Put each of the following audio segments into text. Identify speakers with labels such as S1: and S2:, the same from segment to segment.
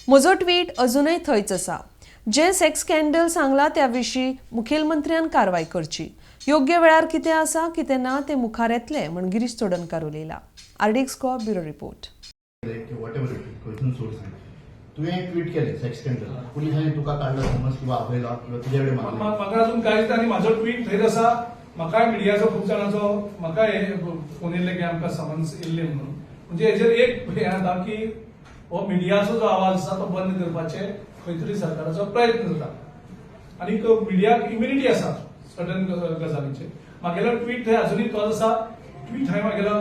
S1: म्हजो ट्वीट अजूनय थंयच आसा. जें सेक्स स्कँडल सांगला त्या विशीं मुखेलमंत्र्यान कारवाय करची. योग्य वेळार कितें आसा कितें ना तें मुखार येतलें म्हण गिरीश चोडणकार उलयला. RDX Goa bureau report.
S2: Whatever it is, खंयसून सोर्स. तुवें ट्वीट केलें सेक्स स्कँडल, पुलिसांनी तुका काडलो समज किंवा आपयलो किंवा तुज्या कडेन मागलें.
S3: म्हाका अजून कांयच ना आनी म्हाजो ट्वीट थंयच आसा. म्हाकाय मिडियाचो खूब जाणांचो म्हाका हे फोन येयल्ले की आमकां समन्स येयल्ले म्हणून. म्हणजे हेजेर एक हें जाता की हो मिडियाचो जो आवाज आसा तो बंद करपाचे खंय तरी सरकाराचो प्रयत्न जाता आनीक मिडियाक इम्युनिटी आसा सर्टन गजालींचेर. म्हागेलो ट्वीट थंय अजुनूय तोच आसा. ट्वीट हांवें म्हागेलो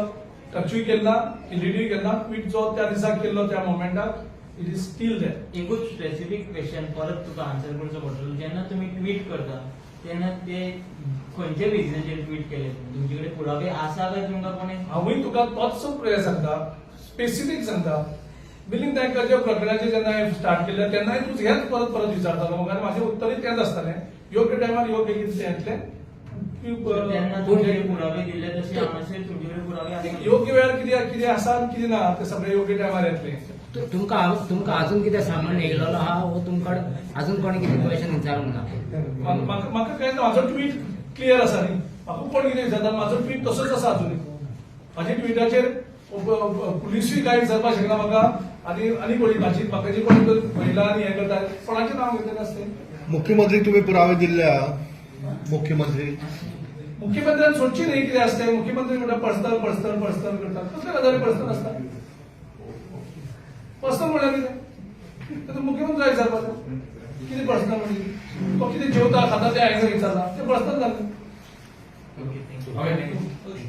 S3: टचूय केल्ला, डिलीटूय केल्ला. ट्वीट जो त्या दिसा केल्लो त्या मोमेंटाक, it is still there.
S4: एकूच स्पेसिफीक क्वेश्चन परत तुका आन्सर करचो पडटलो. जेन्ना तुमी ट्वीट करता तेन्ना ते खंयच्या बेजीसाचेर ट्वीट केले तुमी? तुमचे कडेन पुरावे आसा काय तुमकां कोणी
S3: हांवूय तुका तोच हें सांगता, स्पेसिफीक सांगता. मिलिंद नायकाच्या प्रकरणाचेर जेन्ना हांवें स्टार्ट केल्लें तेन्नाय तूं हेंच परत परत विचारतालो म्हाका आनी म्हाजें उत्तरूय तेंच आसतालें, योग्य टायमार योग्य कितें तें येतलें की,
S4: तेन्ना तुमचे पुरावे दिल्ले तशे हांगासर तुमचे कडेन पुरावे आसा?
S3: योग्य वेळार कितें कितें आसा आनी कितें ना तें सगळें योग्य टायमार येतलें.
S5: तुमकां अजून कितें सामान येयलेलो आहा वो तुमकां अजून कोणी कितें क्वेश्चन विचारूंक ना?
S3: म्हाका म्हाका कांय ना, म्हाजो ट्वीट क्लियर आसा न्ही. म्हाका कोण कितें विचारता, म्हाजो ट्वीट तसोच आसा अजुनूय. म्हाज्या ट्विटाचेर पुलिसूय कांय विचारपाक शकना म्हाका आनी आनी कोणी म्हाजी म्हाका जी कोणी महिला आनी हें करता कोणाचें नांव घेतलें आसतें.
S6: मुख्यमंत्री तुम्ही पुरावे दिल्ले आहा मुख्यमंत्री.
S3: मुख्यमंत्र्यान सोडची न्ही. कितें आसता, मुख्यमंत्री म्हणटा पर्सनल, पर्सनल, पर्सनल करता. कसले गजाली पर्सनल आसता? पर्सनल म्हणल्यार कितें? तें मुख्यमंत्री विचारपाचें. कितें पर्सनल म्हणजे? तो कितें जेवता खाता तें हांवें विचारलां, तें पर्सनल जालें?
S4: Okay, thank you.
S3: Okay.